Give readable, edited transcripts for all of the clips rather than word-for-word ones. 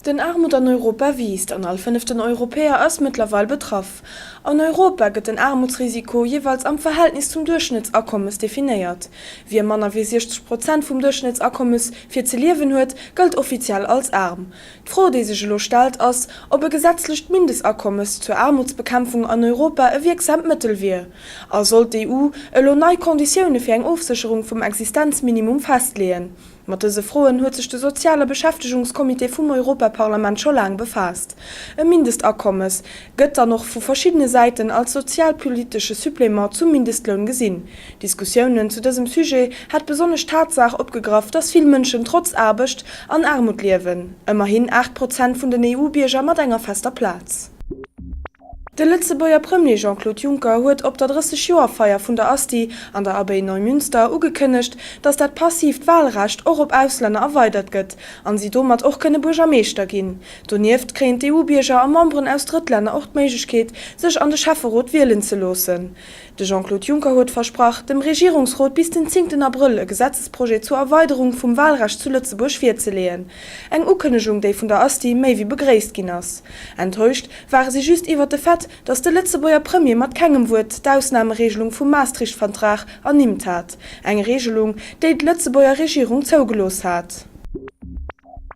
Den Aarmut an Europa wiisst an all fënneften Europäer ass mëttlerweil betraff. An Europa gëtt den Aarmutsrisiko jeeweils am Verhältnis zum Duerchschnëttsakommes definéiert. Wie manner wéi 60 Prozent vum Duerchschnëttsakommes fir ze liewen huet, gëllt offiziell als aarm. D'Fro, déi sech elo stellt, ass, ob e gesetzlecht Mindestakommes zur Aarmutsbekämpfung an Europa e wierksaamt Mëttel wier. A sollt d'EU elo nei Konditioune fir eng Ofsécherung vum Existenzminimum festleeën? Mat dëse Froen huet sech de Sozial a Beschäftegungscomité vum Europaparlament scho laang befaasst. E Mindestakommes gëtt dann och vu verschiddene Säiten als sozialpolitesche Supplément zum Mindestloun gesinn. Diskussiounen zu dësem Sujet hat besonnesch d'Tatsaach opgegraff, datt vill Mënschen trotz Aarbecht an Aarmut liewen, ëmmerhin 8 Prozent vun den EU-Bierger mat enger fester Plaz. De Lëtzebuerger Premier Jean-Claude Juncker huet op der 30 Joer Feier vun der Asti an der Abbaye Neumünster ugekënnegt, datt dat passiivt Wahlrecht och op Auslänner erweidert gëtt an si domat och kënne Buergermeeschter ginn. Donieft kréien d'EU-Bierger a Memberen aus Drëttlänner och d'Méiglechkeet, sech an de Schäfferot wielen ze loossen. De Jean-Claude Juncker huet versprach, dem Regierungsrot bis den zéngten Abrëll e Gesetzesprojet zur Erweiderung vum Wahlrecht zu Lëtzebuerg virzeleeën. Eng Ukënnegung, déi vun der Asti méi wéi begréisst ginn ass. Enttäuscht ware si just iwwert de Fait, datt de Lëtzebuerger Premier mat kengem Wuert d'Ausnameregelung vum Maastricht-Vertrag ernimmt hat, eng Regelung, déi d'Lëtzebuerger Regierung zougelooss hat.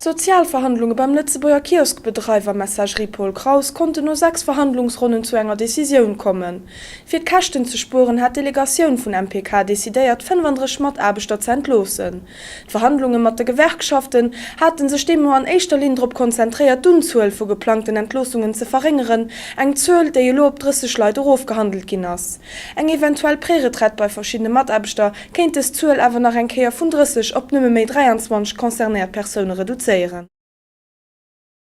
D'Sozialverhandlunge beim Lëtzebuerger Kioskbedreiwer Messagerie Paul Kraus konnten no 6 Verhandlungsronnen zu enger Decisioun kommen. Fir d'Käschten ze spueren, hat d'Delegatioun vun MPK decidéiert, 35 Mataarbechter ze entloossen. D'Verhandlunge mat de Gewerkschaften hate sech deemno an éischter Linn drop konzentréiert, d'Unzuel vu geplangten Entloossungen ze verréngeren, eng Zuel, déi elo op 30 Leit erofgehandelt ginn ass. Eng eventuell Préretraite bei verschiddene Mataarbechter kéint dës Zuel awer nach eng Kéier vun 30 op nëmme méi 23 concernéiert Persoune reduzéieren.